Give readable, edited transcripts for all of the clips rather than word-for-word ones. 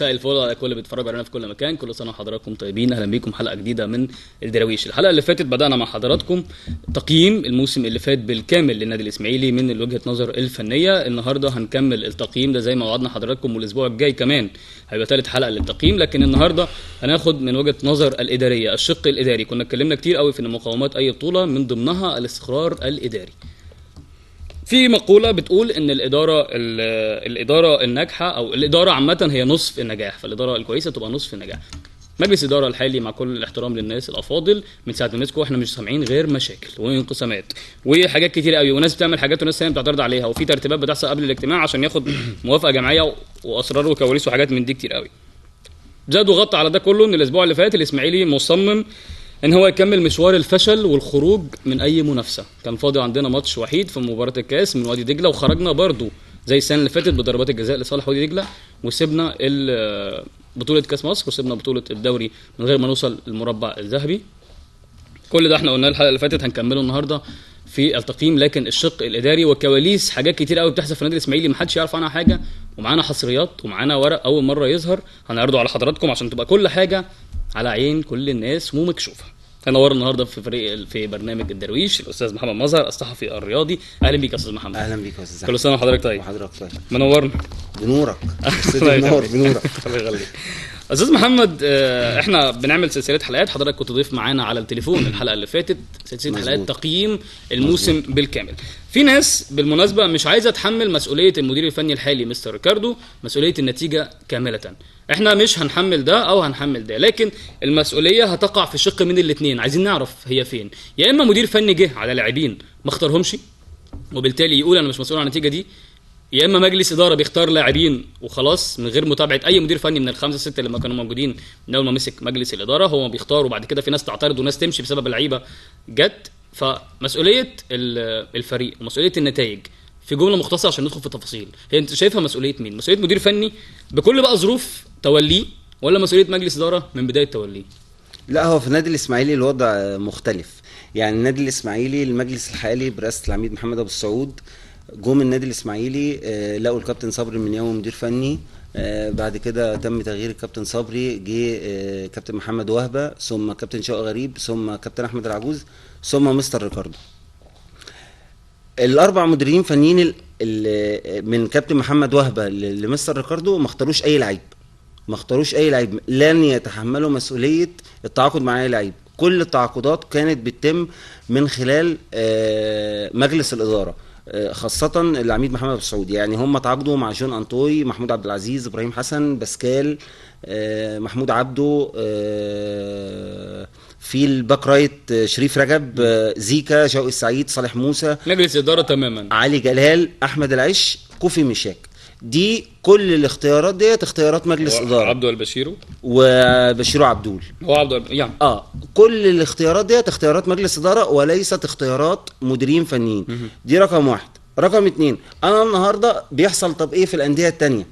مساء الفل على كل اللي بيتفرجوا علينا في كل مكان. كل سنة وحضراتكم طيبين. اهلا بيكم حلقة جديدة من الدراويش. الحلقة اللي فاتت بدانا مع حضراتكم تقييم الموسم اللي فات بالكامل للنادي الاسماعيلي من وجهه نظر الفنية. النهارده هنكمل التقييم ده زي ما وعدنا حضراتكم، والاسبوع الجاي كمان هيبقى ثالث حلقة للتقييم، لكن النهارده هناخد من وجهه نظر الادارية، الشق الاداري. كنا اتكلمنا كتير قوي في ان مقاومات اي بطوله من ضمنها الاستقرار الاداري. في مقولة بتقول إن الإدارة الناجحة أو الإدارة عامة هي نصف النجاح، فالإدارة الكويسة تبقى نصف النجاح. مجلس الإدارة الحالي مع كل الاحترام للناس الأفاضل، من ساعة ما مسكوا احنا مش سامعين غير مشاكل وانقسامات وحاجات كتير قوي، وناس بتعمل حاجات وناس ثانية بتعترض عليها، وفي ترتيبات بتحصل قبل الاجتماع عشان ياخد موافقة جماعية وأسرار وكواليس وحاجات من دي كتير قوي. زاد وغطى على ده كله إن الأسبوع اللي فات الإسماعيلي مصمم ان هو يكمل مشوار الفشل والخروج من اي منافسه. كان فاضي عندنا ماتش وحيد في مباراة الكاس من وادي دجله، وخرجنا برضو زي السنة اللي فاتت بضربات الجزاء لصالح وادي دجله، وسيبنا بطوله كاس مصر وسيبنا بطوله الدوري من غير ما نوصل المربع الذهبي. كل ده احنا قلناه الحلقة اللي فاتت، هنكمله النهارده في التقييم، لكن الشق الاداري والكواليس حاجات كتير قوي بتحصل في النادي الاسماعيلي محدش يعرف عنها حاجة، ومعانا حصريات ومعانا ورق اول مرة يظهر هنعرضه على حضراتكم عشان تبقى كل حاجة على عين كل الناس ومكشوفه. هنور النهارده في فريق في برنامج الدرويش الاستاذ محمد مظهر الصحفي الرياضي. اهلا بيك يا استاذ محمد. اهلا بيك يا استاذ. كل سنة وحضرتك طيب. وحضرتك طيب. منورنا. بنورك. بنور بنورك. الله يخليك. استاذ محمد، احنا بنعمل سلسلة حلقات، حضرتك كنت ضيف معانا على التليفون الحلقة اللي فاتت، سلسلة حلقات تقييم الموسم بالكامل. في ناس بالمناسبة مش عايزه تحمل مسؤولية المدير الفني الحالي مستر ريكاردو مسؤولية النتيجة كاملة. احنا مش هنحمل ده او هنحمل ده، لكن المسؤولية هتقع في شق من الاثنين، عايزين نعرف هي فين. يا اما مدير فني جه على لاعبين ما اختارهمش وبالتالي يقول انا مش مسؤول عن النتيجة دي، يا اما مجلس ادارة بيختار لاعبين وخلاص من غير متابعه اي مدير فني من الخمسة ستة اللي ما كانوا موجودين من اول ما مسك مجلس الادارة، هو بيختار وبعد كده في ناس تعترض وناس تمشي بسبب اللعيبة جت. فمسؤوليه الفريق ومسؤولية النتائج في جملة مختصره عشان ندخل في التفاصيل، هي انت شايفها مسؤولية مين؟ مسؤولية مدير فني بكل بقى ظروف توليه، ولا مسؤولية مجلس ادارة من بداية توليه؟ لا، هو في النادي الاسماعيلي الوضع مختلف. يعني النادي الاسماعيلي المجلس الحالي برئاسة العميد محمد ابو السعود جم النادي الاسماعيلي لقوا الكابتن صبري المنياوي مدير فني، بعد كده تم تغيير الكابتن صبري، جه كابتن محمد وهبه، ثم كابتن شوقي غريب، ثم كابتن احمد العجوز، ثم مستر ريكاردو. الاربع مديرين فنيين من كابتن محمد وهبه لمستر ريكاردو ما اختاروش اي لعيب، ما اختاروش اي لعيب، لن يتحملوا مسؤولية التعاقد مع اي لعيب. كل التعاقدات كانت بتتم من خلال مجلس الادارة، خاصة العميد محمد أبو السعود. يعني هم تعاقدوا مع جون أنطوي، محمود عبد العزيز، إبراهيم حسن، باسكال، محمود عبده، في ال back right شريف رجب، زيكا، شوقي السعيد، صالح موسى، مجلس إدارة تماما، علي جلال، أحمد العش، كوفي مشاك. دي كل الاختيارات ديت اختيارات مجلس ادارة. عبده البشيرو وبشيرو عبدول، هو عبده يعني كل الاختيارات ديت اختيارات مجلس ادارة وليست اختيارات مديرين فنيين. دي رقم واحد. رقم اتنين، انا النهارده بيحصل طب ايه في الاندية التانية؟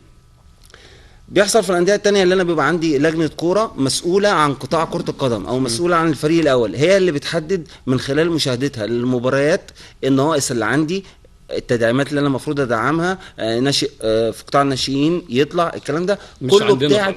بيحصل في الاندية التانية اللي انا بيبقى عندي لجنة كورة مسؤولة عن قطاع كره القدم او مسؤولة عن الفريق الاول، هي اللي بتحدد من خلال مشاهدتها للمباريات النواقص اللي عندي، التدعيمات اللي انا المفروض ادعمها، ناشئ في قطاع الناشئين يطلع، الكلام ده كله بتاع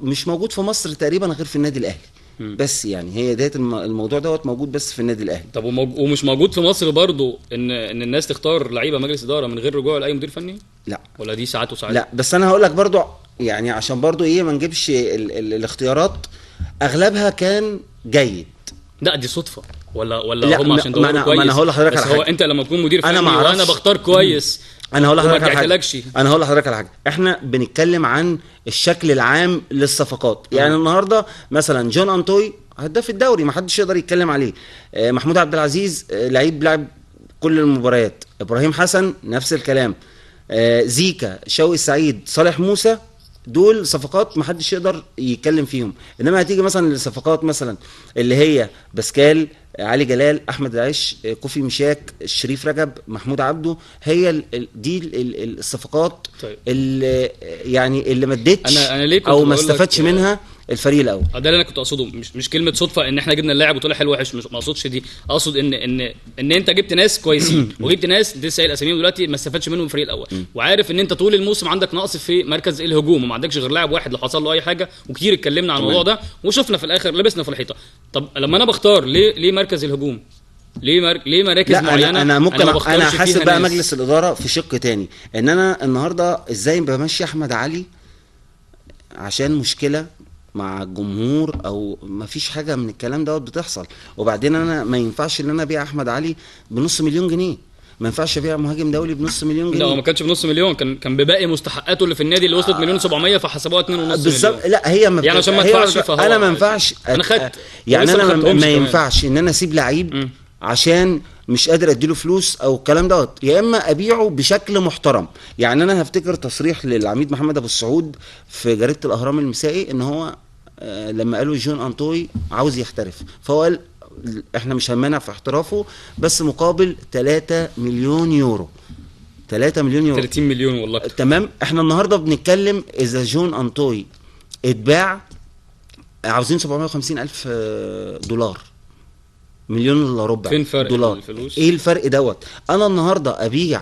مش موجود في مصر تقريبا غير في النادي الاهلي. بس يعني هي ديت الموضوع دوت موجود بس في النادي الاهلي. طب ومش موجود في مصر برضو ان الناس تختار لعيبة مجلس ادارة من غير رجوع لاي مدير فني؟ لا، ولا دي ساعات وساعات؟ لا، بس انا هقول لك برضو يعني عشان برضو ايه ما نجيبش الاختيارات اغلبها كان جيد. لا دي صدفة ولا هم عشان دوروا كويس؟ ما انا هقول لحضرتك على حاجة. هو انت لما تكون مدير فني وانا بختار كويس، انا هقول لحضرتك على حاجة. انا هقول لحضرتك على حاجة، احنا بنتكلم عن الشكل العام للصفقات. يعني النهارده مثلا جون انطوي هداف الدوري ما حدش يقدر يتكلم عليه، محمود عبد العزيز لعيب لعب كل المباريات، ابراهيم حسن نفس الكلام، زيكا، شوقي السعيد، صالح موسى، دول صفقات ما حدش يقدر يتكلم فيهم. انما هتيجي مثلا للصفقات مثلا اللي هي باسكال، علي جلال، احمد العش، كوفي مشاك، شريف رجب، محمود عبده، هي دي الصفقات. طيب. اللي يعني اللي ما ادتش او ما استفادش منها الفريق الاول. ده اللي انا كنت اقصده، مش كلمة صدفة ان احنا جبنا اللاعب وطلع حلو وحش، مش ما اقصدش دي، اقصد ان ان ان انت جبت ناس كويسين وجبت ناس لسه قايل اساميهم دلوقتي ما استفادش منهم الفريق الاول، وعارف ان انت طول الموسم عندك نقص في مركز الهجوم وما عندكش غير لاعب واحد لو حصل له اي حاجة، وكتير اتكلمنا عن الموضوع ده وشفنا في الاخر لبسنا في الحيطة. طب لما انا بختار ليه مركز الهجوم؟ ليه مراكز معينة؟ انا ممكن انا حاسب بقى مجلس الادارة في شق تاني، ان انا النهارده ازاي بمشي احمد علي عشان مشكلة مع الجمهور او ما فيش حاجة من الكلام دوت بتحصل. وبعدين انا ما ينفعش ان انا ابيع احمد علي بنص مليون جنيه، ما ينفعش ابيع مهاجم دولي بنص مليون جنيه. لا هو ما كانش بنص مليون، كان بباقي مستحقاته اللي في النادي اللي وصلت 1,700,000 فحسبوها 2.5 مليون بالظبط. لا هي ما يعني عشان ما ادفعش، فهو انا ما ينفعش، انا خدت يعني انا ما ينفعش ان انا اسيب لعيب عشان مش قادر اديله فلوس او الكلام دوت، يا اما ابيعه بشكل محترم. يعني انا هفتكر تصريح للعميد محمد ابو السعود في جريدة الاهرام المسائي ان هو لما قالوا جون انطوي عاوز يحترف، فهو قال احنا مش هنمانع في احترافه بس مقابل 3 مليون يورو. 3 مليون يورو، 30 مليون والله. تمام. احنا النهارده بنتكلم اذا جون انطوي اتباع عاوزين 750 الف دولار، مليون الا ربع. فين فرق دولار الفلوس؟ ايه الفرق دوت؟ انا النهارده ابيع،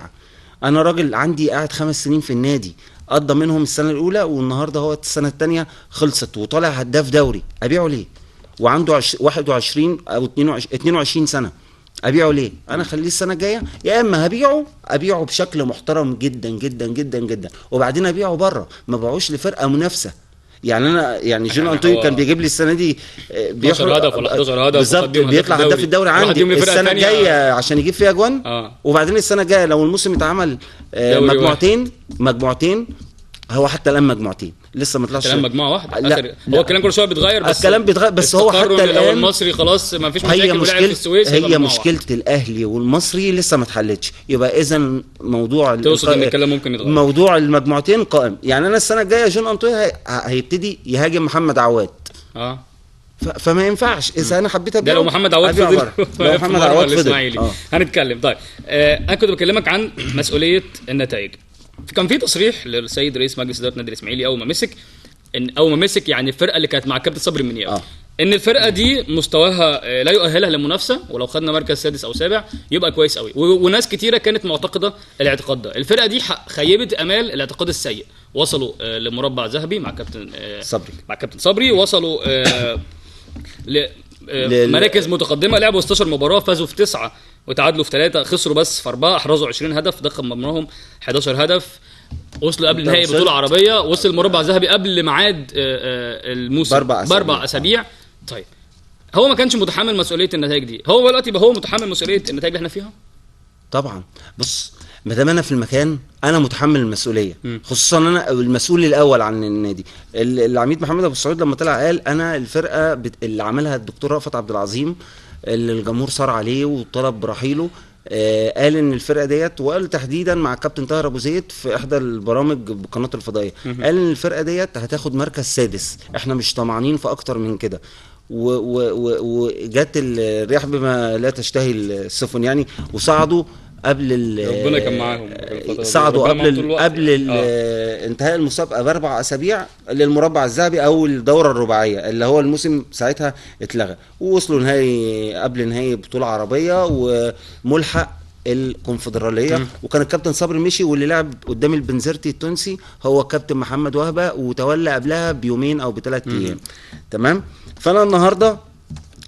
انا راجل عندي قاعد 5 سنين في النادي، قضى منهم السنة الاولى والنهارده هو السنة الثانية خلصت وطالع هداف دوري، ابيعه ليه؟ وعنده 21 او 22 سنة، ابيعه ليه؟ انا اخليه السنة الجاية، يا اما هبيعه ابيعه بشكل محترم جدا جدا جدا جدا، وبعدين ابيعه بره، ما بعوش لفرقة منافسه. يعني انا يعني جون انطوي كان بيجيب لي السنة دي 12 هدف ولا 11 هدف بالظبط، بيطلع هداف الدوري عندي السنة الجاية عشان يجيب فيها اجوان. وبعدين السنة الجاية لو الموسم اتعمل مجموعتين، هو حتى الان مجموعتين لسه ما طلعش، الان مجموعة واحدة. آخر هو الكلام كل شوية بيتغير، بس الكلام بيتغير، بس هو حتى الان لو المصري خلاص ما فيش مشاكل ولعب في السويس، هي مشكلة الاهلي والمصري لسه ما اتحلتش. يبقى اذا موضوع توصل ان الكلام ممكن يتغير، موضوع المجموعتين قائم. يعني انا السنة الجاية جون انطوي هيبتدي يهاجم محمد عواد، فما ينفعش اذا انا حبيت ابيعه. ده لو محمد عواد فضل، لو محمد عواد فضل هنتكلم. طيب انا كنت بكلمك عن مسؤولية النتائج. كان في تصريح للسيد رئيس مجلس ادارة النادي الاسماعيلي اول ما مسك، ان اول ما مسك يعني الفرقة اللي كانت مع الكابتن صبري المنياوي، ان الفرقة دي مستواها لا يؤهلها للمنافسة، ولو خدنا مركز سادس او سابع يبقى كويس قوي. وناس كتيرة كانت معتقده الاعتقاد ده. الفرقة دي خيبت امال الاعتقاد السيء، وصلوا لمربع ذهبي مع كابتن صبري، مع كابتن صبري وصلوا مراكز متقدمة، لعبوا 16 مباراة، فازوا في 9 وتعادلوا في 3، خسروا بس في 4، احرزوا 20 هدف، دخل مرماهم 11 هدف، وصلوا قبل نهائي بطوله عربية، وصل مربع ذهبي قبل ميعاد الموسم باربع اسابيع. طيب هو ما كانش متحمل مسؤولية النتائج دي، هو دلوقتي بقى هو متحمل مسؤولية النتائج اللي احنا فيها؟ طبعا. بص، ما دام انا في المكان انا متحمل المسؤولية، خصوصا انا المسؤول الاول عن النادي. العميد محمد ابو السعود لما طلع قال انا الفرقة اللي عملها الدكتور رأفت عبد العظيم اللي الجمهور صار عليه وطلب رحيله، قال ان الفرقة ديت، وقال تحديدا مع كابتن طاهر ابو زيد في احدى البرامج بقناه الفضائية، قال ان الفرقة ديت هتاخد مركز سادس، احنا مش طمعانين في اكتر من كده. وجت الرياح بما لا تشتهي السفن يعني، وصعدوا قبل ربنا كان معاهم، صعدوا قبل انتهاء المسابقة ب4 اسابيع للمربع الذهبي او الدورة الرباعية اللي هو الموسم ساعتها اتلغى، ووصلوا نهائي قبل نهائي بطوله عربية وملحق الكونفدراليه. وكان الكابتن صبري مشي، واللي لعب قدام البنزرتي التونسي هو كابتن محمد وهبه، وتولى قبلها بيومين او ب3 ايام. تمام. فانا النهارده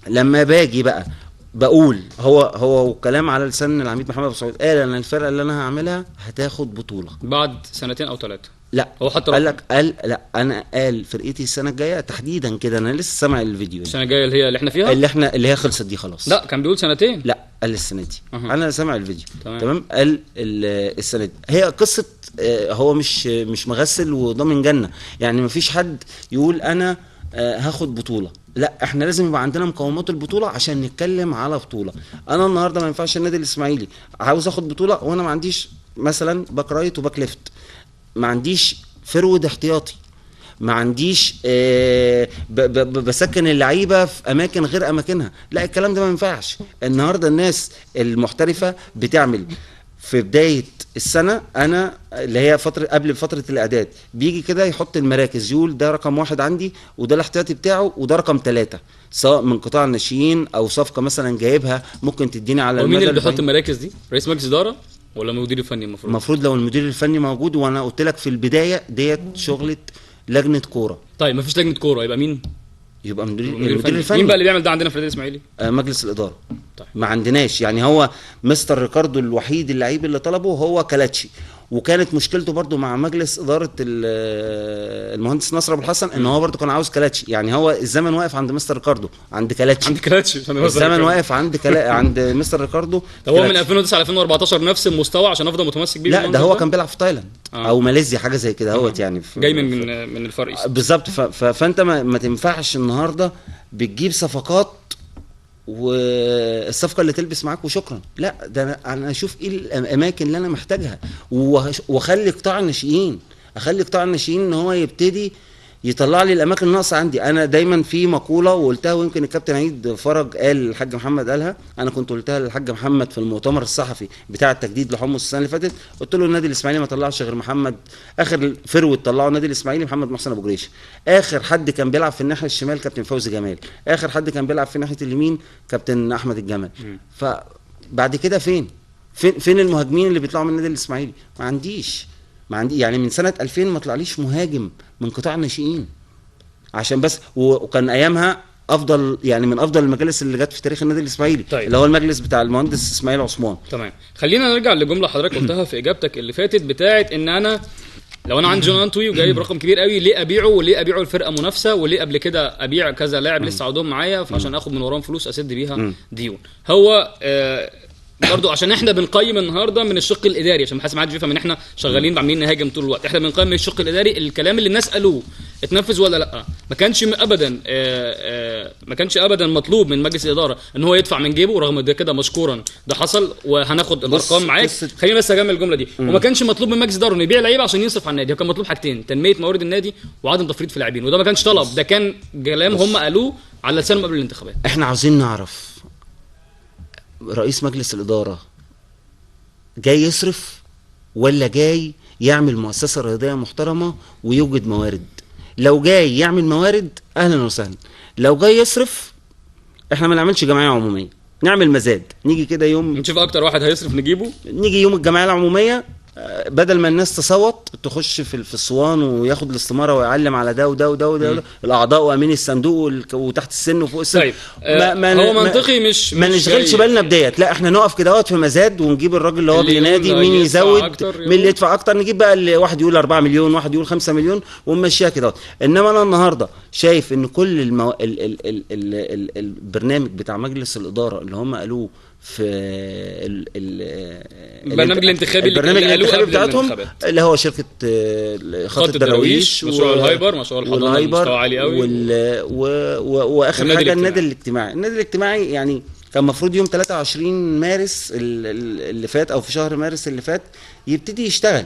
لما باجي بقى بقول هو وكلام على لسان العميد محمد ابو سعود، قال انا الفرقة اللي انا هعملها هتاخد بطوله بعد 2 أو 3 سنين. لا هو حتى قال لك، قال لا انا قال فرقتي السنة الجاية تحديدا كده، انا لسه سامع الفيديو. السنة الجاية اللي هي اللي احنا فيها، اللي هي خلصت دي خلاص. لا كان بيقول 2 سنين. لا قال السنة دي. انا سامع الفيديو. تمام. قال السنة دي. هي قصة هو مش مغسل وضامن جنة، يعني مفيش حد يقول انا هاخد بطوله، لا احنا لازم يبقى عندنا مقومات البطولة عشان نتكلم على بطوله. انا النهارده ما ينفعش النادي الاسماعيلي عاوز اخد بطوله وانا ما عنديش مثلا back right و back left، ما عنديش forward احتياطي، ما عنديش بسكن اللعيبة في اماكن غير اماكنها، لا الكلام ده ما ينفعش. النهارده الناس المحترفه بتعمل في بداية السنة، انا اللي هي فترة قبل فترة الاعداد، بيجي كده يحط المراكز، يقول ده رقم 1 عندي، وده الاحتياطي بتاعه، وده رقم 3، سواء من قطاع الناشئين او صفقة مثلا جايبها ممكن تديني على المدى. مين اللي بيحط المراكز دي؟ رئيس مجلس ادارة ولا المدير الفني؟ المفروض لو المدير الفني موجود، وانا قلت لك في البداية ديت شغله لجنة كورة. طيب مفيش لجنة كورة، يبقى مين؟ يبقى المدير الفني. مين بقى اللي بيعمل ده عندنا في النادي الاسماعيلي؟ مجلس الادارة. طيب. ما عندناش، يعني هو مستر ريكاردو الوحيد اللعيب اللي طلبه هو كلاتشي، وكانت مشكلته برضو مع مجلس ادارة المهندس نصر ابو الحسن ان هو برضو كان عاوز كلاتشي. يعني هو الزمن واقف عند مستر ريكاردو، عند كلاتشي، عند كلاتشي الزمن واقف عند عند مستر ريكاردو. طب هو من 2009 2014 نفس المستوى عشان افضل متمسك بيه؟ لا ده هو كان بيلعب في تايلاند او ماليزيا حاجة زي كده اهوت، يعني جاي من ال Far East بالظبط. فانت ما تنفعش النهارده بتجيب صفقات والصفقه اللي تلبس معاك وشكرا. لا ده انا اشوف ايه الاماكن اللي انا محتاجها، واخلي قطاع الناشئين، اخلي قطاع الناشئين ان هو يبتدي يطلع لي الاماكن الناقصة عندي. انا دايما في مقولة وقلتها، ويمكن الكابتن عيد فرج قال للحاج محمد قالها، انا كنت قلتها للحاج محمد في المؤتمر الصحفي بتاع التجديد لحمص السنة اللي فاتت، قلت له النادي الاسماعيلي ما طلعش غير محمد، اخر فروه طلعه النادي الاسماعيلي محمد محسن ابو جريشه، اخر حد كان بيلعب في الناحية الشمال كابتن فوزي جمال، اخر حد كان بيلعب في ناحية اليمين كابتن احمد الجمل. فبعد كده فين فين المهاجمين اللي بيطلعوا من النادي الاسماعيلي؟ ما عنديش، ما عندي، يعني من سنة 2000 ما طلعليش مهاجم من قطاع الناشئين عشان بس، وكان ايامها افضل، يعني من افضل المجالس اللي جت في تاريخ النادي الاسماعيلي. طيب. اللي هو المجلس بتاع المهندس اسماعيل عثمان. تمام، خلينا نرجع لجملة حضرتك قلتها في اجابتك اللي فاتت بتاعه ان انا لو انا عندي جون انتوي وجايب رقم كبير قوي، ليه ابيعه؟ وليه ابيعه لفرقة منافسه؟ وليه قبل كده ابيع كذا لاعب لسه عقدهم معايا فعشان اخد من وراهم فلوس اسد بيها ديون؟ هو برضو عشان احنا بنقيم النهارده من الشق الاداري، عشان ما حدش يفهم ان احنا شغالين عاملين نهاجم طول الوقت، احنا بنقيم من الشق الاداري الكلام اللي الناس قالوه اتنفذ ولا لا. ما كانش ابدا ما كانش ابدا مطلوب من مجلس الادارة ان هو يدفع من جيبه، رغم ده كده مشكورا ده حصل وهناخد الارقام معاك. خليني بس اجمل الجملة دي. وما كانش مطلوب من مجلس الادارة انه يبيع لعيبة عشان يصرف على النادي، هو كان مطلوب حاجتين: تنمية موارد النادي وعدم تفريط في اللاعبين، وده ما كانش طلب، ده كان كلام هم قالوه على لسانهم قبل الانتخابات. احنا عاوزين نعرف رئيس مجلس الإدارة جاي يصرف ولا جاي يعمل مؤسسة رياضية محترمة ويوجد موارد؟ لو جاي يعمل موارد أهلا وسهلا، لو جاي يصرف احنا ما نعملش جمعية عمومية، نعمل مزاد، نيجي كده يوم نشوف أكتر واحد هيصرف نجيبه، نيجي يوم الجمعية العمومية بدل ما الناس تصوت تخش في الصوان وياخد الاستمارة ويعلم على ده وده وده وده الاعضاء وامين الصندوق وتحت السن وفوق السن. طيب ما هو منطقي، مش ما نشغلش بالنا بديت، لا احنا نقف كده وقت في مزاد ونجيب الراجل اللي هو بينادي مين يزود، مين اللي يدفع اكتر، نجيب بقى اللي واحد يقول 4 مليون، واحد يقول 5 مليون، ونمشيها كده. انما انا النهارده شايف ان كل ال ال ال البرنامج بتاع مجلس الادارة اللي هم قالوه في البرنامج الانتخابي البرنامج الانتخابي بتاعتهم اللي هو شركة خط الدراويش، مشروع ال hyper، مشروع الحضانة مستوى عالي قوي، واخر حاجة النادي الاجتماعي. النادي الاجتماعي يعني كان المفروض يوم 23 مارس اللي فات او في شهر مارس اللي فات يبتدي يشتغل،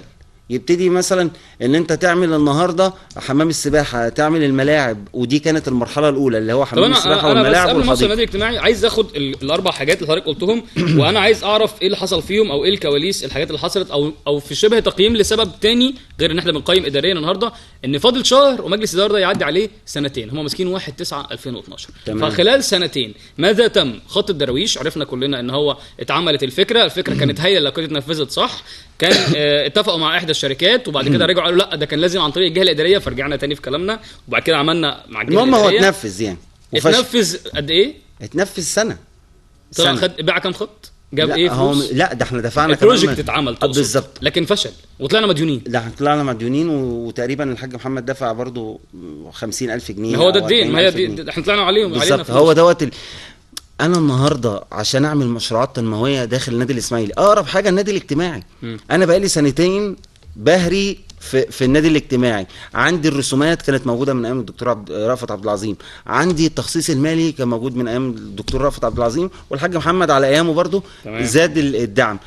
يبتدي مثلا ان انت تعمل النهارده حمام السباحة، تعمل الملاعب، ودي كانت المرحلة الاولى اللي هو حمام السباحة والملاعب والحديقه. قبل ما اوصل النادي الاجتماعي عايز اخد الاربع حاجات اللي حضرتك قلتهم، وانا عايز اعرف ايه اللي حصل فيهم او ايه الكواليس، الحاجات اللي حصلت، او في شبه تقييم لسبب تاني غير ان احنا بنقيم اداريا النهارده، ان فاضل شهر ومجلس الادارة ده يعدي عليه سنتين، هم ماسكين 1/9/2012، فخلال سنتين ماذا تم؟ خط الدراويش عرفنا كلنا ان هو اتعملت الفكرة، الفكرة كانت هايلة لو كانت اتنفذت صح، كان اتفقوا مع احدى الشركات وبعد كده رجعوا قالوا لا ده كان لازم عن طريق الجهة الادارية، فرجعنا تاني في كلامنا، وبعد كده عملنا مع الجهة الادارية. المهم هو اتنفذ يعني، اتنفذ قد ايه؟ اتنفذ سنة. خد باع كام خط؟ جاب ايه فلوس؟ لا ده احنا دفعنا كمان، ال project اتعمل بالظبط، لكن فشل وطلعنا مديونين. ده احنا طلعنا مديونين، وتقريبا الحاج محمد دفع برضه 50,000 جنيه. هو ده الدين، ما هي دي احنا طلعنا عليهم بالظبط. هو دوت انا النهارده عشان اعمل مشروعات تنموية داخل النادي الاسماعيلي اقرب حاجة النادي الاجتماعي. انا بقالي سنتين بهري في النادي الاجتماعي، عندي الرسومات كانت موجودة من ايام الدكتور رأفت عبد العظيم، عندي التخصيص المالي كان موجود من ايام الدكتور رأفت عبد العظيم، والحاج محمد على ايامه برضو زاد الدعم.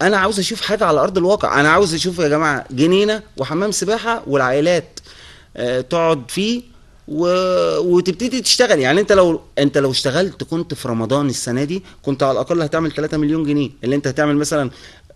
انا عاوز اشوف حاجة على ارض الواقع، انا عاوز اشوف يا جماعة جنينة وحمام سباحة والعائلات تقعد فيه وتبتدي تشتغل. يعني انت لو اشتغلت كنت في رمضان السنة دي كنت على الاقل هتعمل 3 مليون جنيه، اللي انت هتعمل مثلا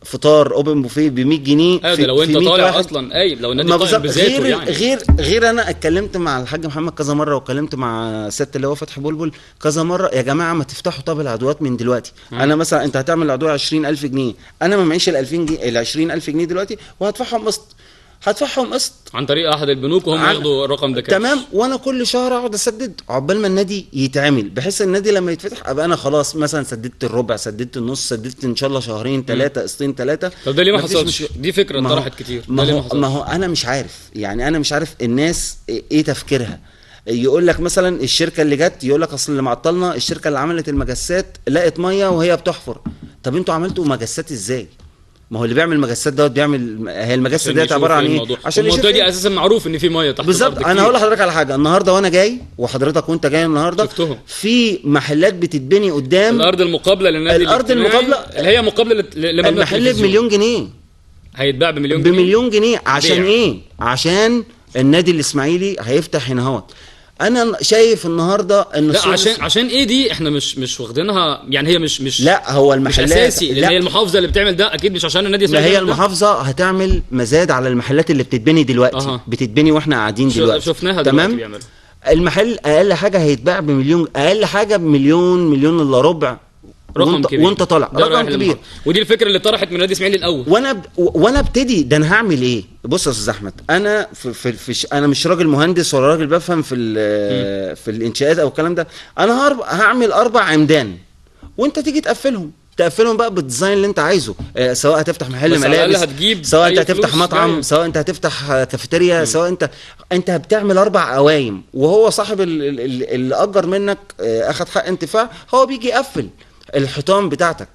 فطار open buffet ب 100 جنيه. ايوه ده لو انت طالع اصلا قايم، لو النادي قايم بذاته يعني. غير انا اتكلمت مع الحاج محمد كذا مرة، واتكلمت مع سيادة اللي هو فتحي بلبل كذا مرة، يا جماعة ما تفتحوا طب العضويات من دلوقتي. انا مثلا انت هتعمل العضوية 20000 جنيه، انا ما معيش ال 2000 جنيه، ال 20000 جنيه دلوقتي، وهدفعهم قسط، هدفعهم قسط عن طريق احد البنوك، وهم ياخدوا الرقم ده كاش. تمام، وانا كل شهر اقعد اسدد عقبال ما النادي يتعمل، بحيث النادي لما يتفتح ابقى انا خلاص مثلا سددت الربع، سددت النص، سددت ان شاء الله شهرين ثلاثة، قسطين ثلاثة. طب ده ليه ما حصلش؟ دي فكرة اتطرحت كتير. ده ليه ما حصلش؟ ما هو انا مش عارف، يعني انا مش عارف الناس ايه تفكيرها. يقول لك مثلا الشركة اللي جت، يقول لك اصل اللي معطلنا الشركة اللي عملت المجسات لقت مية وهي بتحفر. طب انتوا عملتوا مجسات ازاي؟ ما هو اللي بيعمل مجسات دوت بيعمل، هي المجسه ديت عبارة عن ايه؟ عشان المنطقة دي اساسا معروف ان في مية تحت بالظبط. انا هقول لحضرتك على حاجة، النهارده وانا جاي وحضرتك وانت جاي النهارده شفتهم في محلات بتتبني قدام الارض المقابلة للنادي، الارض المقابلة اللي هي مقابله لمبنى المحل بمليون جنيه، هيتباع بمليون جنيه، بمليون جنيه. عشان ايه؟ عشان النادي الاسماعيلي هيفتح هنا اهوت. انا شايف النهارده ان لا، عشان ايه دي احنا مش واخدينها، يعني هي مش لا هو المحلات مش اساسي، لان هي المحافظة اللي بتعمل ده اكيد مش عشان النادي الاسماعيلي. لا هي المحافظة هتعمل مزاد على المحلات اللي بتتبني دلوقتي. بتتبني واحنا قاعدين دلوقتي، شفناها دلوقتي بيعملوا المحل اقل حاجة هيتباع بمليون، اقل حاجة بمليون، مليون الا ربع، رقم كبير وانت طالع رقم كبير. ودي الفكرة اللي طرحت من النادي الاسماعيلي الاول. وانا ابتدي ده انا هعمل ايه؟ بص يا استاذ احمد، انا في في انا مش راجل مهندس ولا راجل بفهم في في الانشاءات او الكلام ده. انا هعمل 4 عمدان وانت تيجي تقفلهم بقى بال design اللي انت عايزه، سواء هتفتح محل ملابس، سواء انت هتفتح مطعم، سواء انت هتفتح كافيتيريا، سواء انت بتعمل 4 قوايم، وهو صاحب اللي اجر منك اخد حق انتفاع، هو بيجي يقفل الحيطان بتاعتك.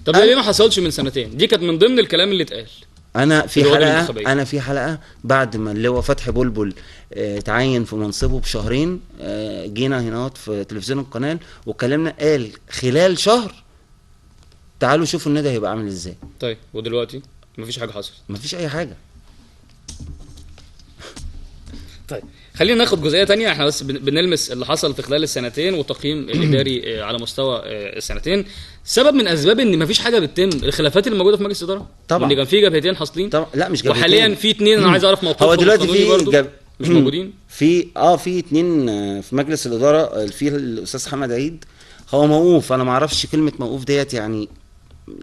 طب ليه ما حصلش من سنتين؟ دي كانت من ضمن الكلام اللي اتقال. انا في حلقة بعد ما اللي هو فتحي بلبل تعين في منصبه بشهرين، جينا هنا في تلفزيون القناة واتكلمنا، قال خلال شهر تعالوا شوفوا النادي هيبقى عامل ازاي. طيب ودلوقتي مفيش حاجة حصلت، مفيش اي حاجة. طيب خلينا ناخد جزئية تانية، احنا بس بنلمس اللي حصل في خلال السنتين والتقييم الاداري على مستوى السنتين. سبب من اسباب ان مفيش حاجة بتتم الخلافات اللي موجودة في مجلس الادارة طبعا، ان كان في جبهتين حاصلين طبعا. لا مش جبهتين، وحاليا في 2 انا عايز اعرف موقفهم. هو دلوقتي في مش موجودين، في في 2 في مجلس الادارة. في الاستاذ حمد عيد هو موقوف، انا ما اعرفش كلمة موقوف ديت يعني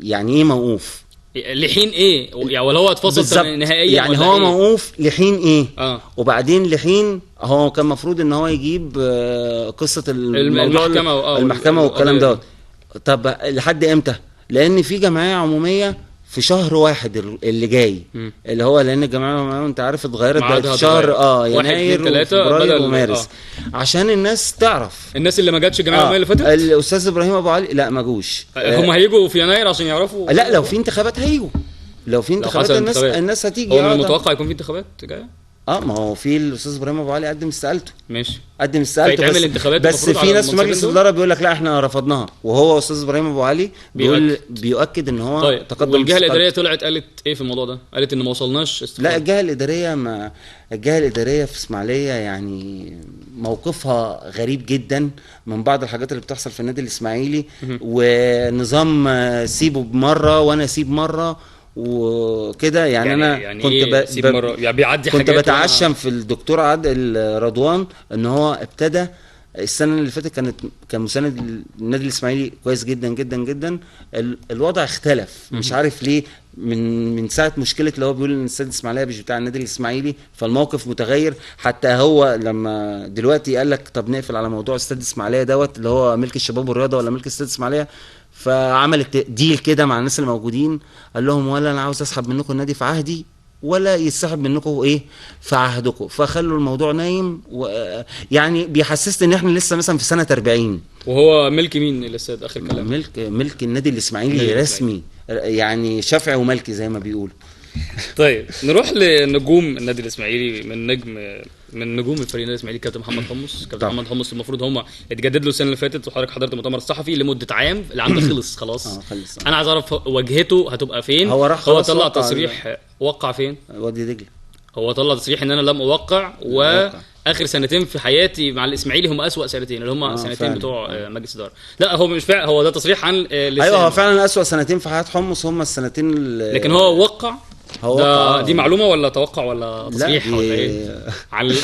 ايه موقوف لحين ايه يعني، ولا هو اتفصل نهائيا يعني هو إيه؟ موقوف لحين ايه؟ وبعدين لحين هو كان المفروض ان هو يجيب قصة المحكمة المحكمة والكلام ده. طب لحد امتى؟ لان في جمعية عموميه في شهر 1 اللي جاي، اللي هو لان الجمعية العمومية انت عارف اتغيرت بقت في شهر يناير وفبراير ومارس، عشان الناس تعرف. الناس اللي ما جاتش الجمعية العمومية اللي فاتت، الاستاذ ابراهيم ابو علي لا ما جوش، هم هيجوا في يناير عشان يعرفوا. لا لو في انتخابات هيجوا، لو في انتخابات الناس هتيجي. هو من المتوقع يكون في انتخابات جاية؟ ما هو في الاستاذ ابراهيم ابو علي قدم استقالته، ماشي قدم استقالته، بس في ناس في مجلس الادارة بيقول لك لا احنا رفضناها، وهو استاذ ابراهيم ابو علي بيقول بيؤكد ان هو طيب. تقدم. والجهة الادارية طلعت قالت ايه في الموضوع ده؟ قالت ان ما وصلناش استقالة. لا الجهة الادارية، ما الجهة الادارية في اسماعيليه يعني موقفها غريب جدا من بعض الحاجات اللي بتحصل في النادي الاسماعيلي، ونظام سيبه بمرة وانا سيب مرة وكده. يعني انا يعني كنت إيه يعني بيعدي كنت بتعشم في الدكتور عادل رضوان ان هو ابتدى السنة اللي فاتت، كان مساند النادي الاسماعيلي كويس جدا جدا جدا. الوضع اختلف مش عارف ليه من ساعة مشكلة اللي هو بيقول ان السيد الاسماعيلية مش بتاع النادي الاسماعيلي، فالموقف متغير. حتى هو لما دلوقتي قال لك طب نقفل على موضوع استاد الاسماعيلية دوت اللي هو ملك الشباب والرياضة ولا ملك استاد الاسماعيلية، فعملت ديل كده مع الناس اللي موجودين، قال لهم ولا انا عاوز اسحب منكم النادي في عهدي ولا يتسحب منكم ايه في عهدكم، فخلوا الموضوع نايم. يعني بيحسسني ان احنا لسه مثلا في سنة 40. وهو ملك مين الاستاد اخر كلام؟ ملك النادي الاسماعيلي رسمي، يعني شافعي وملكي زي ما بيقولوا. طيب نروح لنجوم النادي الاسماعيلي، من نجوم الفريق النادي الاسماعيلي كابتن محمد حمص. كابتن محمد حمص المفروض هم اتجدد له السنة اللي فاتت، وحضرتك حضرت المؤتمر الصحفي لمدة عام، العام ده خلص خلاص. خلص. انا عايز اعرف واجهته هتبقى فين. هو راح هو طلع تصريح وقع فين؟ وادي دجله. هو طلع تصريح ان انا لم اوقع وانا اخر سنتين في حياتي مع الاسماعيلي هم اسوأ سنتين، اللي هم سنتين فعلا. بتوع مجلس ادارة. لا هو مش فعلا، هو ده تصريح عن لسانه. ايوه هو فعلا اسوأ سنتين في حياة حمص هم السنتين. لكن هو وقع، هو دي معلومة ولا توقع ولا تصريح ولا ايه؟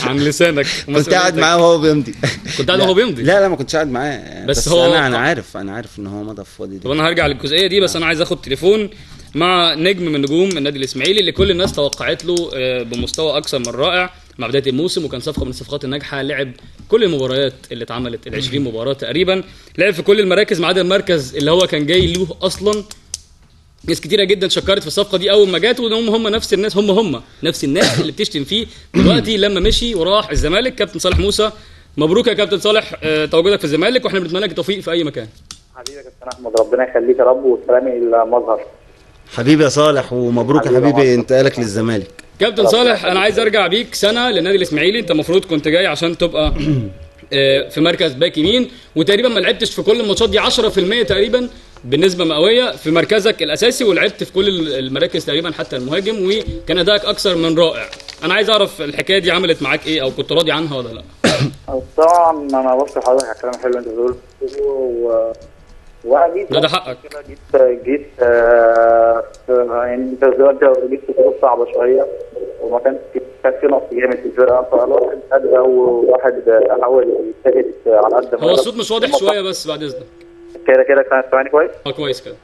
عن لسانك. كنت قاعد معاه وهو بيمضي. كنت قاعد وهو بيمضي؟ لا ما كنتش قاعد معاه، بس هو انا عارف ان هو مضى في وادي. طب انا هرجع للجزئيه دي، بس انا عايز اخد تليفون مع نجم من نجوم النادي الاسماعيلي اللي كل الناس توقعت له بمستوى اكثر من رائع مع بداية الموسم، وكان صفقة من الصفقات الناجحة، لعب كل المباريات اللي اتعملت ال 20 مباراة تقريبا، لعب في كل المراكز ما عدا المركز اللي هو كان جاي له اصلا. ناس كتيرة جدا شكرت في الصفقة دي اول ما جت، وهم هم نفس الناس، هم نفس الناس اللي بتشتم فيه دلوقتي لما مشي وراح الزمالك. كابتن صالح موسى، مبروك يا كابتن صالح تواجدك في الزمالك، واحنا بنتمنى لك التوفيق في اي مكان. حبيبي يا كابتن احمد، ربنا يخليك يا رب، وسلامي المظهر. حبيبي يا صالح، ومبروك يا حبيبي انتقالك للزمالك. كابتن صالح، انا عايز ارجع بيك سنة للنادي الاسماعيلي. انت المفروض كنت جاي عشان تبقى في مركز باك يمين، وتقريبا ما لعبتش في كل الماتشات دي 10% تقريبا بالنسبة مئوية في مركزك الاساسي، ولعبت في كل المراكز تقريبا حتى المهاجم، وكان ادائك اكثر من رائع. انا عايز اعرف الحكاية دي عملت معاك ايه، او كنت راضي عنها ولا لا؟ طبعا انا بشكر حضرتك على الكلام الحلو اللي انت بتقوله، وانا لا ده حقك. جيت يعني انت دلوقتي جيت في ظروف صعبة شوية، وما كان في نقص جامد في الفرقة، فالواحد ادى وواحد حاول يجتهد على قد ما. هو الصوت مش واضح شوية بس بعد اذنك. كده كانت سامعني كويس؟ كويس كده.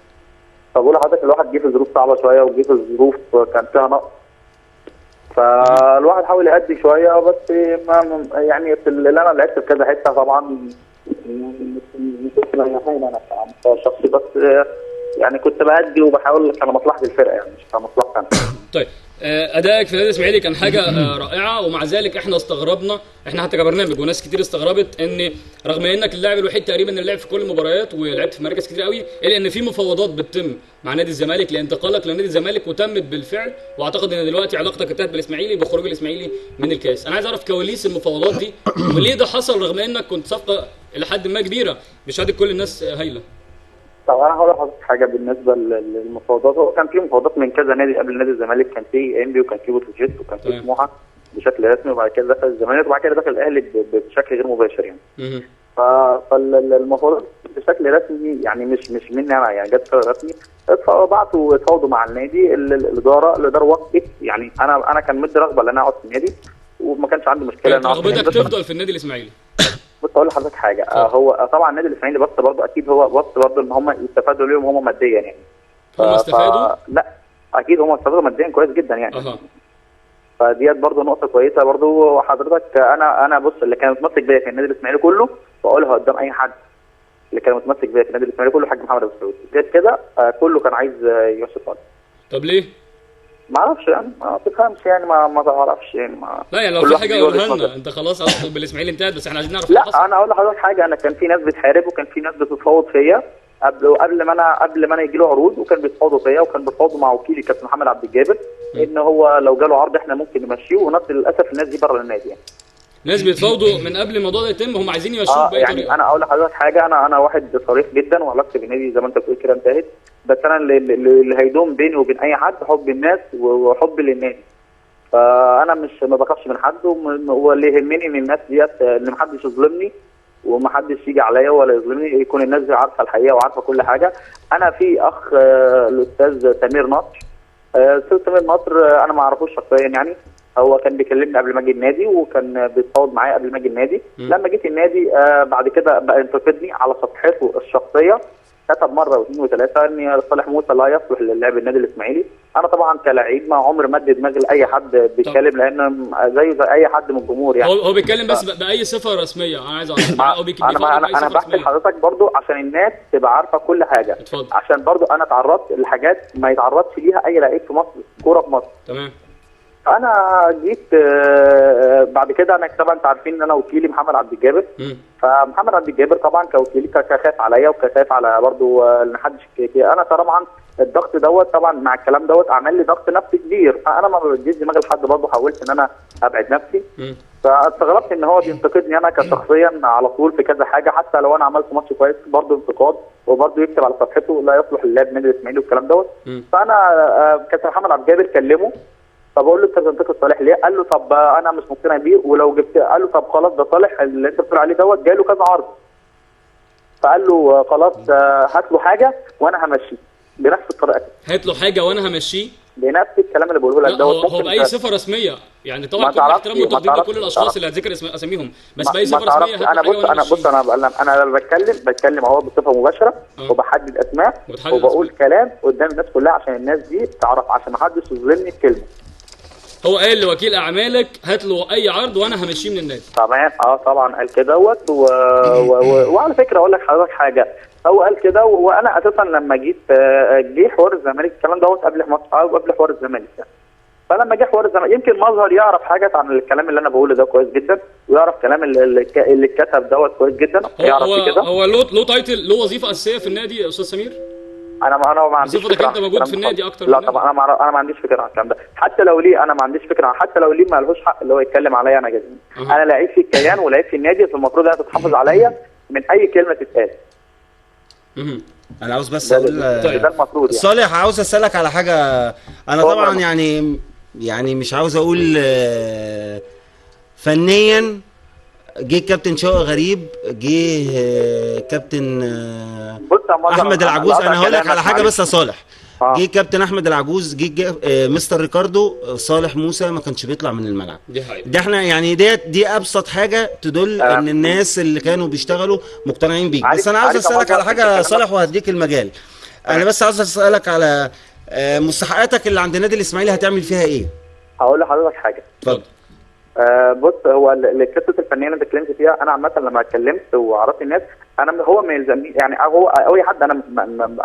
فبقول لحضرتك الواحد جه في ظروف صعبة شوية، وجه في ظروف كان فيها نقص، فالواحد حاول يأدي شوية، بس ما يعني في اللي انا لعبت في كذا حتة طبعا مش مريحين انا على المستوى الشخصي، بس يعني كنت بأدي وبحاول على مصلحة الفرقة، يعني مش على مصلحتي انا. طيب ادائك في النادي الاسماعيلي كان حاجة رائعة، ومع ذلك احنا استغربنا، احنا حتى كبرنامج وناس كتير استغربت ان رغم انك اللاعب الوحيد تقريبا اللي لعب في كل المباريات ولعبت في مراكز كتير قوي، الا ان في مفاوضات بتتم مع نادي الزمالك لانتقالك لنادي الزمالك، وتمت بالفعل، واعتقد ان دلوقتي علاقتك انتهت بالاسماعيلي بخروج الاسماعيلي من الكاس. انا عايز اعرف كواليس المفاوضات دي وليه ده حصل رغم انك كنت صفقة الى حد ما كبيرة بشهادة كل الناس هايلة. طب انا هقول لحضرتك حاجة بالنسبة للمفاوضات. هو كان في مفاوضات من كذا نادي قبل نادي الزمالك، كان في انبي وكان في بتروجيت وكان في سموحه بشكل رسمي، وبعد كده دخل الزمالك، وبعد كده دخل الاهلي بشكل غير مباشر يعني. فالمفاوضات بشكل رسمي يعني مش مني انا، يعني جت بشكل رسمي، بعتوا اتفاوضوا مع النادي، الادارة وافقت. يعني انا كان مدي رغبة ان انا اقعد في النادي، وما كانش عندي مشكلة ان رغبتك تفضل في النادي الاسماعيلي. بص اقول لحضرتك حاجة، هو طبعا النادي الاسماعيلي بس برضه اكيد هو بص برضه ان هم يستفادوا ليهم هم ماديا يعني. هم استفادوا؟ لا اكيد هم استفادوا ماديا كويس جدا يعني. فديت برضه نقطة كويسة برضه. وحضرتك انا بص، اللي كان متمسك بيا في النادي الاسماعيلي كله، بقولها قدام اي حد، اللي كان متمسك بيا في النادي الاسماعيلي كله حاج محمد ابو سعود، غير كده كله كان عايز يمشي خالص. طب ليه؟ ما اعرفش يعني، ما تفهمش يعني، ما تعرفش يعني. ما لا يعني لو في حاجة قولها لنا، انت خلاص علاقتك بالاسماعيلي انتهت، بس احنا عايزين نعرف. لا انا اقول لحضرتك حاجة، انا كان في ناس بتحارب وكان في ناس بتتفاوض فيا قبل ما انا يجي له عروض، وكان بيتفاوضوا فيا، وكان بيتفاوضوا مع وكيلي كابتن محمد عبد الجابر ان هو لو جاله عرض احنا ممكن نمشيه، وناس للاسف الناس دي بره النادي يعني. ناس بيتفاوضوا من قبل الموضوع ده يتم، هم عايزين يمشوه باي يعني طريقه. انا اقول لحضرتك حاجة، انا واحد صريح جدا، وعلاقتي بالنادي زي ما انت بتقول كده انتهت، بس انا اللي هيدوم بيني وبين اي حد حب الناس وحب للنادي. فانا مش ما بخافش من حد، واللي يهمني ان الناس ديت ان محدش يظلمني ومحدش يجي عليا ولا يظلمني، يكون الناس دي عارفه الحقيقة وعارفه كل حاجة. انا في اخ الاستاذ سمير نصر، الاستاذ سمير نصر انا ما اعرفوش شخصيا يعني، هو كان بيكلمني قبل ما اجي النادي، وكان بيتفاوض معايا قبل ما اجي النادي. لما جيت النادي بعد كده بقى ينتقدني على صفحته الشخصية، كتب مرة واثنين وثلاثة ان صالح موسى لا يصلح للعب النادي الاسماعيلي. انا طبعا كلاعب ما عمري ما ادي دماغي لاي حد بيتكلم، لان زيه زي اي حد من الجمهور يعني. هو بيتكلم بس باي صفة رسمية؟ انا عايز اعرف هو انا بحكي لحضرتك برضو عشان الناس تبقى عارفه كل حاجة. اتفضل. عشان برضو انا اتعرضت لحاجات ما يتعرضش ليها اي لعيب في مصر، كورة في مصر. تمام. انا جيت بعد كده، انا طبعا انتوا عارفين ان انا وكيلي محمد عبد الجابر. فمحمد عبد الجابر طبعا كوكيلي كخاف عليا وكخاف على برضو ان محدش، انا طبعا الضغط دوت طبعا مع الكلام دوت عمل لي ضغط نفسي كبير، فانا ما بديش دماغي لحد برضو، حاولت ان انا ابعد نفسي. فاستغربت ان هو بينتقدني انا كشخصيا على طول في كذا حاجة، حتى لو انا عملت ماتش كويس برضو انتقاد، وبرضو يكتب على صفحته لا يصلح للاعب نادي الاسماعيلي والكلام دوت. فانا كابتن محمد عبد الجابر كلمة فبقول له انت بتنتقد صالح ليه؟ قال له طب انا مش مقتنع بيه ولو جبت، قال له طب خلاص ده صالح اللي انت بتقول عليه دوت جاله كذا عرض. فقال له خلاص هات له حاجة وانا همشيه بنفس الطريقة. هات له حاجة وانا همشيه بنفس الكلام اللي بقوله لك دوت. هو باي صفة رسمية يعني، طبعا كل احترام وتقدير لكل الاشخاص اللي هتذكر اساميهم، بس باي صفة رسمية. انا بص انا بص انا انا بتكلم اهو بصفة مباشرة وبحدد اسماء وبقول كلام قدام الناس كلها عشان الناس دي تعرف، عشان ما حدش يظلمني بكلمه. هو قال لوكيل اعمالك هات له اي عرض وانا همشيه من النادي. تمام طبعا قال كده دوت وعلى فكرة اقول لك حضرتك حاجة، هو قال كده وانا اساسا لما جيت جه حوار الزمالك الكلام دوت قبل حوار الزمالك يعني. فلما جه حوار الزمالك يمكن مظهر يعرف حاجة عن الكلام اللي انا بقوله ده كويس جدا، ويعرف كلام اللي اتكتب دوت كويس جدا، يعرف كده. هو له title، له وظيفة اساسية في النادي يا استاذ سمير؟ انا ما عنديش فكرة. انت موجود في النادي اكتر؟ لا طبعا انا ما عنديش فكرة عن الكلام ده، حتى لو ليه انا ما عنديش فكرة، حتى لو ليه ما لهوش حق اللي هو يتكلم عليا انا جدا. انا لعيب في الكيان ولعيب في النادي، فالمفروض انا تتحافظ عليا من اي كلمة تتقال. انا عاوز بس اقول ده المفروض يعني. صالح عاوز اسالك على حاجة. انا طبعا يعني مش عاوز اقول فنيا، جه كابتن شوقي غريب، جه كابتن احمد العجوز. انا هقول لك على حاجة بس يا صالح. جه كابتن احمد العجوز، جه مستر ريكاردو، صالح موسى ما كانش بيطلع من الملعب. دي حقيقة. ده احنا يعني دي ابسط حاجة تدل ان الناس اللي كانوا بيشتغلوا مقتنعين بيك. بس انا عاوز اسالك على حاجة يا صالح وهديك المجال. انا بس عاوز اسالك على مستحقاتك اللي عند النادي الاسماعيلي هتعمل فيها ايه؟ هقول لحضرتك حاجة. اتفضل. بص، هو القصة الفنية اللي انت اتكلمت فيها، انا عامة لما اتكلمت وعرفت الناس، انا هو ما يلزمني يعني، هو اي حد،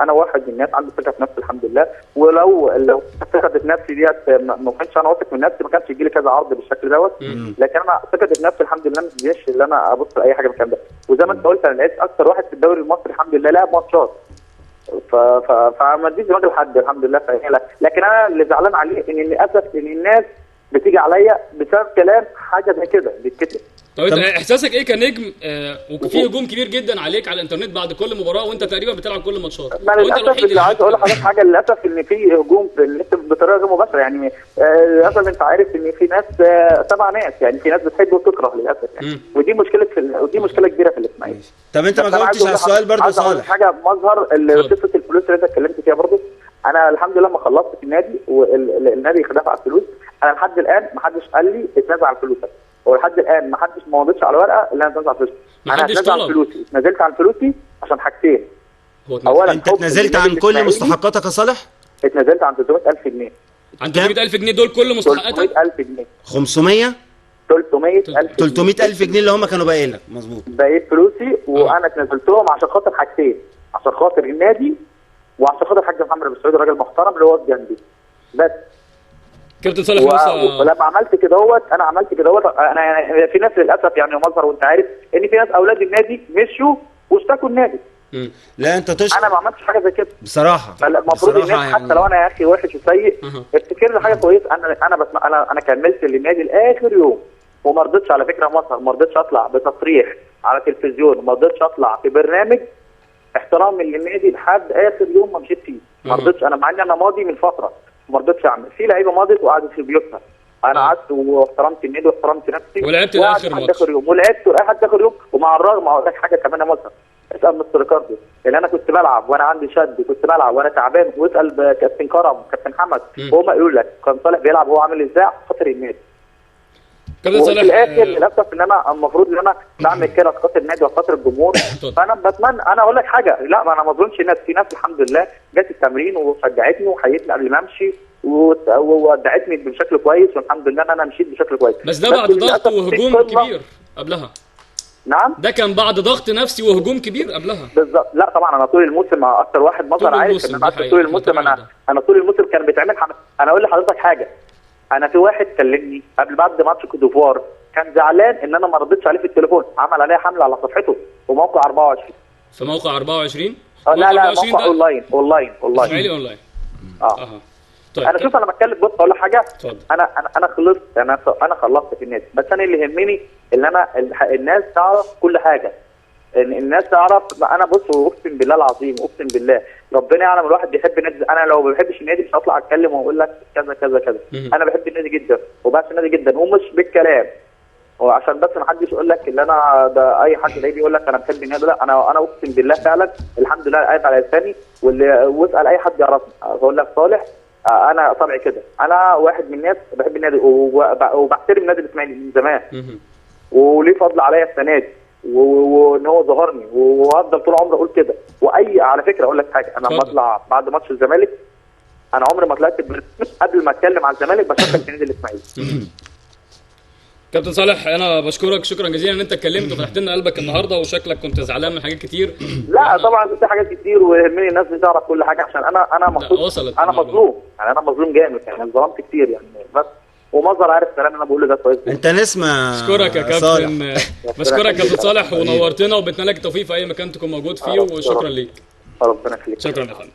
انا واحد من الناس عنده ثقة في نفسي الحمد لله، ولو ثقة في نفسي ديت ما كانش انا واثق من نفسي ما كانش يجي لي كذا عرض بالشكل دوت، لكن انا ثقة في نفسي الحمد لله ما تجيش ان انا ابص لاي حاجة من الكلام ده. وزي ما انت قلت انا لقيت اكثر واحد في الدوري المصري الحمد لله لعب ماتشات، فما اديش دماغي لحد الحمد لله. لكن انا اللي زعلان عليه ان للاسف ان الناس بتيجي عليا بسبب كلام حاجة زي كده بيتكتب. طب انت احساسك ايه كنجم وفي هجوم كبير جدا عليك على الانترنت بعد كل مباراة وانت تقريبا بتلعب كل الماتشات؟ ما للاسف اللي عايز اقول لحضرتك حاجة، للاسف ان في هجوم بطريقة غير مباشرة يعني. للاسف انت عارف ان في ناس تبع ناس يعني، في ناس بتحب وتكره للاسف يعني. ودي مشكلة ودي مشكلة كبيرة في الاسماعيلي. طب انت ما جاوبتش على السؤال برضه صالح. حاجة مظهر قصة الفلوس اللي انت اتكلمت فيها برضه، انا الحمد لله ما خلصت في النادي والنادي دفع الفلوس. انا لحد الان ما حدش قال لي اتنازل عن فلوسك، ولحد الان ما حدش ما مضيتش على ورقة اللي انا اتنازل عن فلوسي. انا اتنازل عن فلوسي، اتنازلت عن فلوسي عشان حاجتين. اولا انت اتنازلت عن كل مستحقاتك يا صالح؟ اتنازلت عن 300,000 جنيه. عن 300,000 جنيه دول كل مستحقاتك؟ 300,000 جنيه. 500 300,000 300,000 جنيه اللي هم كانوا باقيين لك. مظبوط. بقيت فلوسي وانا اتنازلتهم عشان خاطر حاجتين، عشان خاطر النادي وعشان خاطر الحاج محمد ابو سعود الراجل المحترم اللي هو جنبي. بس كابتن صالح موسى، ولما عملت كده انا عملت كده انا يعني في ناس للاسف يعني مظهر، وانت عارف ان في ناس اولاد النادي مشوا واشتكوا النادي. لا انت تشكر. انا ما عملتش حاجة زي كده بصراحة. فالمفروض الناس يعني حتى لو انا يا اخي وحش وسيء افتكر لي حاجة كويسة. انا بس انا كملت للنادي لاخر يوم، وما رضيتش على فكرة مظهر، ما رضيتش اطلع بتصريح على تلفزيون، ما رضيتش اطلع في برنامج، احترامي للنادي لحد اخر يوم ما مشيت فيه. ما رضيتش انا، مع ان انا ماضي من فترة ما رضيتش اعمل. في لعيبة ماضت وقعدت في بيوتها، انا قعدت واحترمت النادي واحترمت نفسي ولعبت لاخر ماتش اخر يوم، ولعبت لحد اخر يوم. ومع الرغم اقول لك حاجة كمان يا مظهر، اسال مستر ريكاردو اللي انا كنت بلعب وانا عندي شد، كنت بلعب وانا تعبان، واسال كابتن كرم وكابتن حمد، وهم قالوا لك كان صالح بيلعب وهو عامل ازاي خاطر النادي. كابتن صالح في الاخر للاسف ان انا المفروض ان انا بعمل كده خاطر النادي وخاطر الجمهور. فانا بتمنى، انا اقول لك حاجة، لا ما انا ما اظلمش الناس، في ناس الحمد لله جت التمرين وشجعتني وحيتني قبل ما امشي وودعتني بشكل كويس، والحمد لله ان انا مشيت بشكل كويس. بس ده بعد ضغط وهجوم كبير قبلها. نعم، ده كان بعد ضغط نفسي وهجوم كبير قبلها. بالظبط. لا طبعا انا طول الموسم اكتر واحد مظهر عارف ان انا طول الموسم، انا طول الموسم كان بيتعمل انا اقول لحضرتك حاجة، انا في واحد كلمني قبل بعد ماتش كوت ديفوار كان زعلان ان انا ما ردتش عليه في التليفون، عمل عليا حمله على صفحته وموقع 24. في موقع 24؟ لا لا، موقع online online online اسماعيلي اونلاين. طيب انا شوف، انا بتكلم، بص اقول لك حاجة، انا انا خلصت، انا خلصت في النادي، بس انا اللي يهمني ان انا الناس تعرف كل حاجة، الناس تعرف. انا بص، واقسم بالله العظيم، اقسم بالله ربنا يعلم الواحد بيحب النادي. انا لو ما بحبش النادي مش هطلع اتكلم واقول لك كذا كذا كذا. انا بحب النادي جدا وبعشق النادي جدا، ومش بالكلام، وعشان بس ما حدش يقول لك ان انا ده اي حد يجي يقول لك انا بحب النادي، لا انا اقسم بالله فعلا الحمد لله قاعد على لساني، واللي واسال اي حد يعرفني اقول لك صالح انا طبعي كده، انا واحد من الناس بحب النادي وبحترم النادي الاسماعيلي من زمان، وليه فضل عليا السنة دي وان هو ظهرني، وهفضل طول عمري اقول كده. واي على فكرة اقول لك حاجة، انا لما اطلع بعد ماتش الزمالك انا عمري ما طلعت قبل ما اتكلم على الزمالك بشكر النادي الاسماعيلي. كابتن صالح انا بشكرك شكرا جزيلا ان انت اتكلمت وفتحت لنا قلبك النهارده، وشكلك كنت زعلان من حاجات كتير. لا طبعا في حاجات كتير، ويهمني الناس دي تعرف كل حاجة، عشان انا مبسوط، انا مظلوم يعني، انا مظلوم جامد يعني، اتظلمت كتير يعني، بس ومظهر عارف الكلام اللي انا بقوله ده كويس. انت نسمع. اشكرك يا كابتن، بشكرك يا كابتن صالح، ونورتنا، وبتمنى لك التوفيق في اي مكان تكون موجود فيه، وشكرا ليك. ربنا يخليك. شكرا يا فندم.